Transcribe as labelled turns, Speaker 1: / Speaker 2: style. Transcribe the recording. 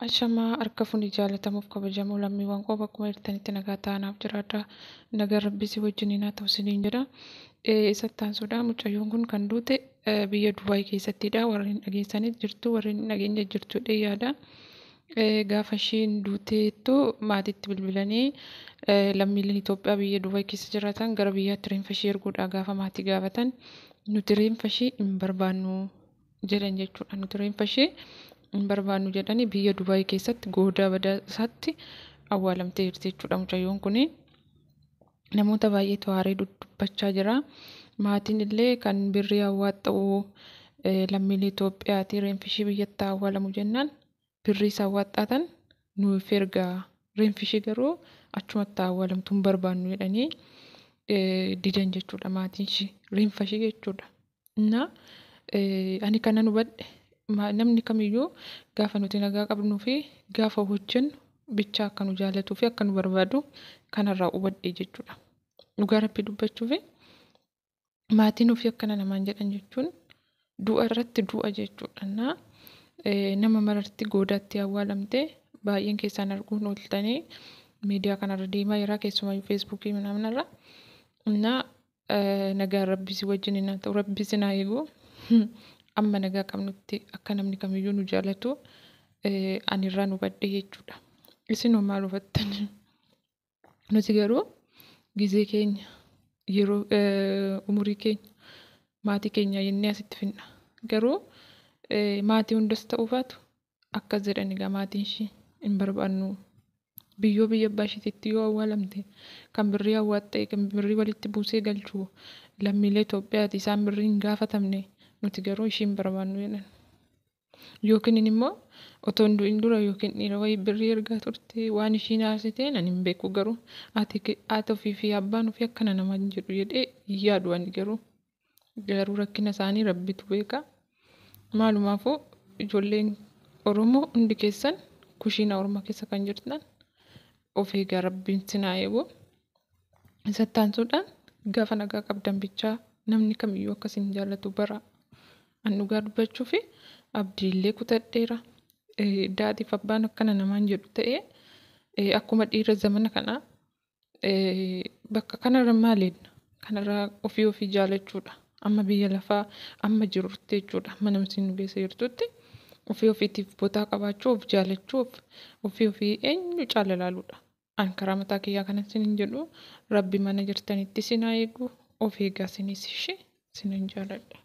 Speaker 1: Ashamaa harka fuunni jaallatamuuf kabajamoo lammiiwwan koo bakkuma jirtanitti nagaa ta'anaaf jiraadha. Nagaan Rabbii si wajjiniin haa ta'u isiniin jedha. Isatti aansuudhaan mucayyoon kun kan duute biyya Dubaay keessattidha. Warreen dhageessanis jirtu warreen hin dhageenye jirtu jedhee yaada. Gaafa ishiin duuteettu maatiitti bilbilanii lammiileen Itoophiyaa biyya Dubaay keessa jiraatan gara biyyaatti reenfa ishee erguudha gaafa maatii gaafatan nuti reenfa ishee hin barbaannu jedhan jechuudha. Nuti reenfa ishee hin barbaannu jedhanii biyya Dubaay keessatti goodaa badaasaatti awwaalamtee jirti jechuudha mucayyoon kuni. Namoota baay'eetu aaree dubbachaa jira. Maatiin illee kan birrii awwaaxxa'u lammiilee Itoophiyaati reenfi ishee biyyatti awwaalamu jennaan birrii isa awwaaxxaatan nuuf ergaa reenfi ishee garuu achumatti awwaalamtu hin barbaannu jedhanii didan jechuudha maatiin ishee reenfa ishee jechuudha. Innaa ani kanan hubadhe namni kamiyyuu gaafa nuti nagaa qabnuu fi gaafa hojjennu bichaa akka nu jaallatuu fi akka nu barbaadu kanarraa hubadhe jechuudha. Dhugaa Rabbii dubbachuu fi maatiin ofii akkana namaan jedhan jechuun du'a irratti du'a jechuudha. Innaa nama mararti goodaatti awwaalamte baay'een keessaan arguun ooltanii miidiyaa kanarra deemaa jira keessumayyuu feesbuukii minaaminarra. Innaa nagaan Rabbii si wajjin haa ta'u Rabbi si haa eegu. Amma nagaa qabnutti akka namni kamiyyuu nu jaallatu ani irraa hubadhe jechuudha. Isinoo maal hubattan? Nuti garuu gizee keenya yeroo umurii keenya maatii keenya jennee asitti finna. Garuu maatii hundas ta'uu baatu akkas jedhan egaa maatiin ishee hin barbaannu. Biyyoo biyya abbaa isheetitti yoo awwaalamte kan birrii awwaaxxee kan birrii walitti buusee galchu lammiilee Itoophiyaati isaan birrii hin gaafatamne nuti garuu ishee hin barbaannu jedhan. Yookiin immoo otoo hin du'in dura yookiin dhiira wayii birrii ergaa turte waan ishiin haasite nan hin beeku garuu haati ofii fi abbaan ofii akkana namaan jedhu jedhee hin yaadu ani garuu. Garuu rakkina isaanii Rabbitu beeka. Maalumaafuu ijoolleen Oromoo hundi keessan kushiina Oromoo keessa kan jirtan of eegaa Rabbiin sin haa eegu. Isatti aansuudhaan gaafa nagaa qabdan bichaa namni kamiyyuu akka isin jaallatu bara. An dhugaa dubbachuu fi abdiillee kutadheera. Daatiif abbaan akkana namaan jedhu ta'ee akkuma dhiira zamana kanaa bakka kanarra maaliin kanarraa ofii ofii jaalachuudha. Amma biyya lafaa amma jirutti jechuudha. Amma namni nu keessa jirtutti ofii ofiitiif botaa qabaachuu of jaalachuu ofii ofii eenyu caala ilaaluudha. An karaa mataa kiyyaa kanas hin jedhu Rabbi mana jirtanitti sin haa eegu of eegaa sinis ishee sinan jaaladha.